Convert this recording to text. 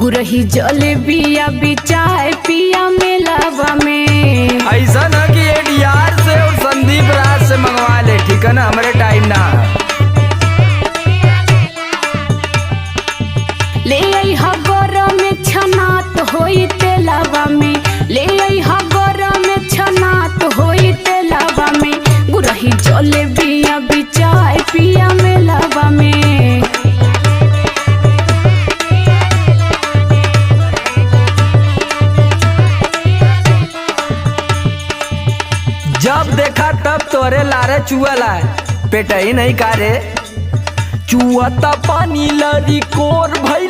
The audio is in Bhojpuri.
गुरही जलेबिया बिचाए पिया मेलावा में। ऐसा ना कि एडीआर से और संदीप राज से मंगवा ले, ठीक है ना? हमरे टाइम ना है। ले आई हा गरम में छनात होई तेलावा में। ले आई हा गरम में छनात होई तेलावा में। गुरही जलेबिया बिचाए पिया मेलावा में। जब देखा तब तोरे लारे चुअला, पेटई नहीं कारे। चुअता पानी लरी कोर भइल